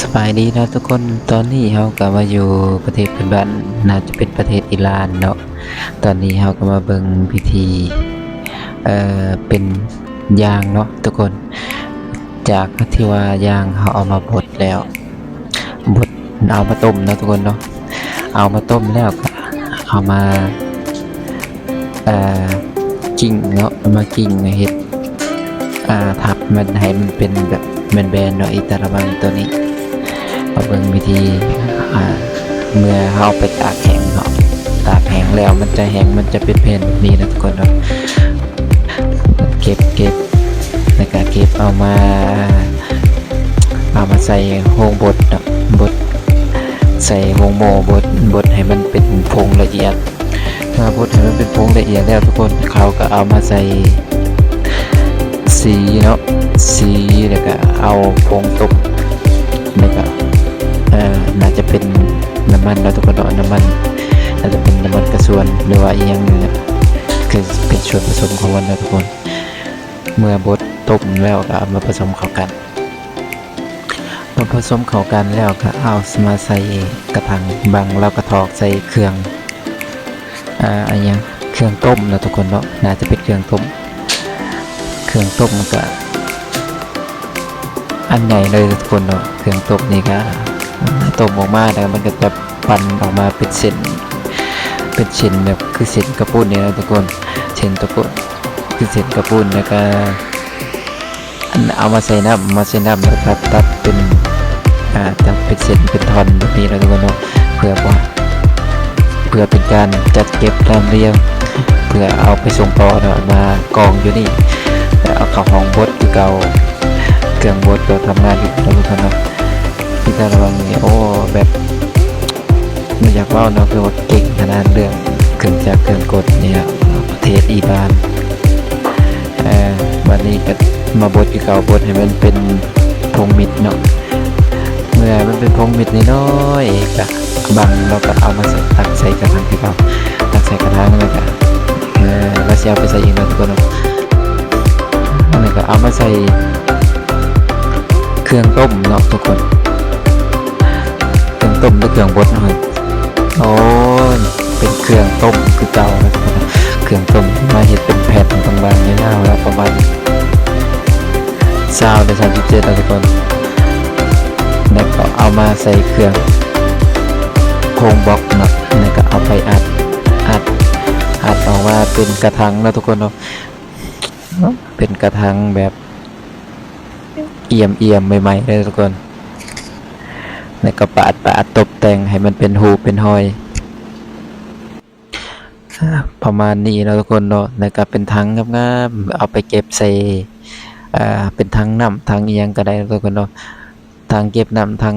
ສະບາຍດີເນາະທຸກຄົນ, ຕອນນີ້ເຮົາກໍມາຢູ່ປະເທດເພື່ອນບ້ານ ໜ້າຈະເປັນປະເທດອີຣານເນາະ. ຕອນນີ້ເຮົາກໍມາເບິ່ງວິທີ ເອີ ເປັນຢາງເນາະທຸກຄົນ. ຈາກທີ່ວ່າຢາງເຮົາເອົາມາບົດແລ້ວ ບົດ ເອົາມາຕົ້ມເນາະທຸກຄົນເນາະ, ເອົາມາຕົ້ມແລ້ວກໍເອົາມາ ເອີ ກິ້ງເນາະ, ເອົາມາກິ້ງເຮັດ ອາ ທັບມັນໃຫ້ມັນເປັນແບບແບນໆເນາະ ອີຕາລະມັງໂຕນີ້. ມາເບິ່ງວິທີ ອາ ເມື່ອເຮົາໄປຕາກແຫ້ງເນາະ, ຕາກແຫ້ງແລ້ວມັນຈະແຫ້ງ ມັນຈະເປັນແຜ່ນແບບນີ້ນະທຸກຄົນເນາະ. ເກັບ ເກັບ ແລ້ວກະເກັບເອົາມາ ເອົາມາໃສ່ໂຮງບົດເນາະ, ບົດໃສ່ໂຮງໂມ່ ບົດ ບົດໃຫ້ມັນເປັນຜົງລະອຽດ. ຖ້າບົດໃຫ້ມັນເປັນຜົງລະອຽດແລ້ວທຸກຄົນ ເຂົາກໍເອົາມາໃສ່ສີເນາະ, ສີ ແລ້ວກໍເອົາຜົງຕົ້ມ ແລ້ວກໍ ເອີ ໜ້າຈະເປັນນ້ຳມັນເນາະທຸກຄົນເນາະ, ນ້ຳມັນ ໜ້າຈະເປັນນ້ຳມັນກະຊວນ ຫຼືວ່າອີ່ຫຍັງນີ້ແຫຼະ, ຄືເປັນສ່ວນປະສົມຂອງມັນເນາະທຸກຄົນ. ເມື່ອບົດຕົ້ມແລ້ວກໍເອົາມາປະສົມເຂົ້າກັນ. ພໍປະສົມເຂົ້າກັນແລ້ວກໍເອົາມາໃສ່ກະຖັງບັງ ແລ້ວກໍຖອກໃສ່ເຄື່ອງ ອາ ອັນຫຍັງ ເຄື່ອງຕົ້ມເນາະທຸກຄົນເນາະ, ໜ້າຈະເປັນເຄື່ອງຕົ້ມ. ເຄື່ອງຕົ້ມກໍອັນໃຫຍ່ເລີຍທຸກຄົນເນາະ, ເຄື່ອງຕົ້ມນີ້ກໍຕົ້ມອອກມາແລ້ວມັນກໍຈະປັ່ນອອກມາເປັນເສັ້ນ ເປັນເສັ້ນແບບຄືເສັ້ນເຂົ້າປຸ້ນນີ້ນະທຸກຄົນ, ເສັ້ນເຂົ້າປຸ້ນ ຄືເສັ້ນເຂົ້າປຸ້ນ ແລ້ວກໍ ອັນ ເອົາມາໃສ່ນ້ຳ ມາໃສ່ນ້ຳ ແລ້ວກໍຕັດ ຕັດເປັນ ອາ ຕັດເປັນເສັ້ນເປັນທ່ອນແບບນີ້ເນາະທຸກຄົນເນາະ, ເພື່ອບໍ່ ເພື່ອເປັນການຈັດເກັບນ້ຳລຽງ ເພື່ອເອົາໄປສົ່ງຕໍ່ເນາະ, ມາກອງຢູ່ນີ້ ແລ້ວເອົາເຂົ້າຫ້ອງບົດຄືເກົ່າ, ເຄື່ອງບົດກໍທຳງານຢູ່ເນາະທຸກຄົນເນາະ. ທີ່ຕາລະວັງນີ້ ໂອ້ ແບບ ບໍ່ຢາກເວົ້າເນາະ ຄືວ່າເກັ່ງຂະໜາດເລື່ອງເຄື່ອງຈັກເຄື່ອງກົດນີ້ນະ ປະເທດອີຣານ. ເອີ ບາດນີ້ກໍມາບົດຄືເກົ່າ, ບົດໃຫ້ມັນເປັນຜົງເມັດເນາະ. ເມື່ອມັນເປັນຜົງເມັດນ້ອຍໆ ກໍບັງ ແລ້ວກໍເອົາມາໃສ່ ຕັກໃສ່ກະຖັງຄືເກົ່າ, ຕັກໃສ່ກະຖັງ ແລ້ວກໍ ເອີ ລາວຊິເອົາໄປໃສ່ອີກເນາະທຸກຄົນເນາະ. ແລ້ວກໍເອົາມາໃສ່ເຄື່ອງຕົ້ມເນາະທຸກຄົນ. ເຄື່ອງຕົ້ມ ຫຼື ເຄື່ອງບົດເນາະ. ໂອ້ຍ ເປັນເຄື່ອງຕົ້ມຄືເກົ່ານະ, ເຄື່ອງຕົ້ມມາເຮັດເປັນແຜ່ນບາງໆຍາວໆ ແລ້ວປະມານຊາວ ຫຼື ສາມສິບເຊັນເນາະທຸກຄົນ. ແລ້ວກໍເອົາມາໃສ່ເຄື່ອງໂຄງບລັອກເນາະ, ແລ້ວກໍເອົາໄປອັດ ອັດ ອັດອອກມາເປັນກະຖັງເນາະທຸກຄົນເນາະ. ເປັນກະຖັງແບບ ອຽມໆ ໃໝ່ໆ ເດີທຸກຄົນ. ແລ້ວກໍປາດ ປາດຕົບແຕ່ງໃຫ້ມັນເປັນຮູບເປັນຮອຍ ອາ ປະມານນີ້ເນາະທຸກຄົນເນາະ. ແລ້ວກໍເປັນຖັງງາມໆ ເອົາໄປເກັບໃສ່ ອາ ເປັນຖັງນ້ຳ ຖັງອີ່ຫຍັງກໍໄດ້ເນາະທຸກຄົນເນາະ, ຖັງເກັບນ້ຳ ຖັງ